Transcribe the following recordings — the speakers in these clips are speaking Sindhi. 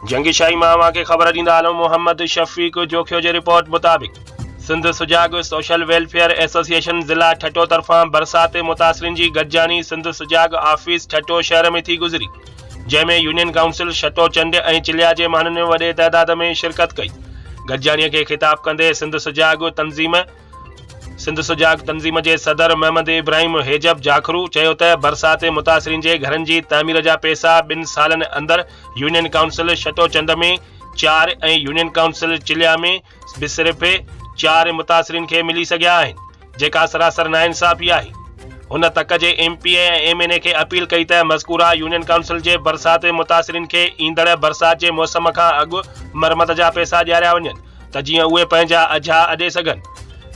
جنگي شاهي مان اوهان کي خبر ڏيندا هلون محمد شفيق جوکيو جي رپورٽ مطابق سنڌ سجاڳ سوشل ويلفيئر ايسوسيئيشن ضلع ٺٽو طرفان برسات متاثرين جي گڏجاڻي سنڌ سجاڳ آفيس ٺٽو شهر ۾ ٿي گذري جنهن ۾ يونين ڪائونسل شٽو چنڊ ۽ چليا جي ماڻهن وڏي تعداد ۾ شرڪت ڪئي گڏجاڻي کي خطاب ڪندي سنڌ سجاڳ تنظيم سنڌ سجاڳ تنظيم جي صدر محمد ابراهيم هيجب جاکرو چيو ته برسات متاثرين جي گهرن جي تعمير جا پئسا ٻن سالن اندر يونين ڪائونسل شٽوچنڊ ۾ چار ۽ يونين ڪائونسل چليا ۾ به صرف چار متاثرين کي ملي سگهيا آهن جيڪا سراسر ناانصافي آهي. هن تڪ جي M P A ۽ M N A کي اپيل ڪئي ته مذڪوره يونين ڪائونسل جي برسات متاثرين کي ايندڙ برسات جي موسم کان اڳ مرمت جا پئسا ڏياريا وڃن. ته جيئن اهي پنهنجا اجها اڏي سگهن.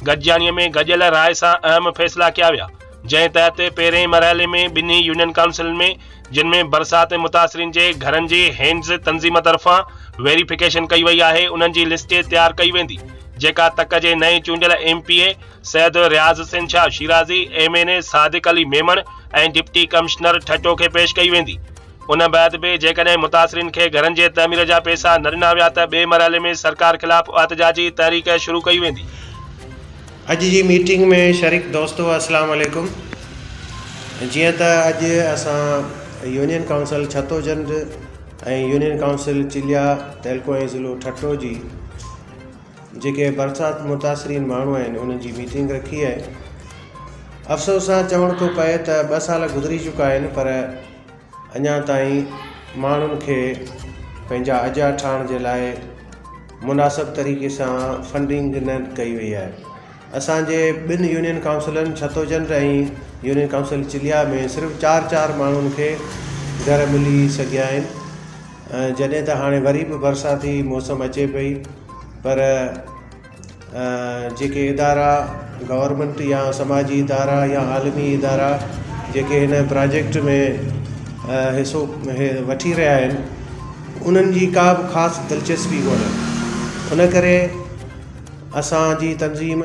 گڏجاڻيء ۾ گڏيل راء سان اهم فيصلا ڪيا ويا، جنهن تحت پهرئين مرحلي ۾ ٻنهي يونين ڪائونسلن ۾ جن ۾ برسات متاثرين جي گهرن جي هينڊز تنظيم طرفان ويريفڪيشن ڪئي وئي آهي انهن جي لسٽ تيار ڪئي ويندي جيڪا تڪ جي نئين چونڊيل M P A Syed Riaz Hussain Shah Shirazi, M N A Sadiq Ali Memon ۽ deputy commissioner Thatta کي پيش ڪئي ويندي. ان بعد به جيڪڏهن متاثرين کي گهرن جي تعمير جا پئسا نه ڏنا ويا ته ٻئي مرحلي ۾ سرڪار خلاف احتجاجي تحريڪ شروع ڪئي ويندي. اڄ جي ميٽنگ ۾ شريڪ دوستو اسلام عليڪم جيئن ته اڄ اسان union council Chhattochand ۽ union council Chilya تعلقو ۽ ضلعو ٺٽو جي جيڪي برسات متاثرين ماڻهو آهن انهن جي ميٽنگ رکي آهي افسوس سان چوڻ ٿو پئي ته ٻه سال گذري چڪا آهن پر اڃا تائين ماڻهن کي پنهنجا اجها ٺاهڻ جي لاء مناسب طريقي سان فنڊنگ نه ڪئي وئي آهي اسانجي ٻن يونين ڪائونسلن ڇتوچنڊ ۽ يونين ڪائونسل چليا ۾ صرف چار چار ماڻهن کي گهر ملي سگهيا آهن جڏهن ته هاڻي وري به برساتي موسم اچي پئي پر جيڪي ادارا گورنمينٽ يا سماجي ادارا يا عالمي ادارا جيڪي هن پراجيڪٽ ۾ حصو وٺي رهيا آهن انهن جي ڪا به خاص دلچسپي ڪونهي ان ڪري اسانجي تنظيم.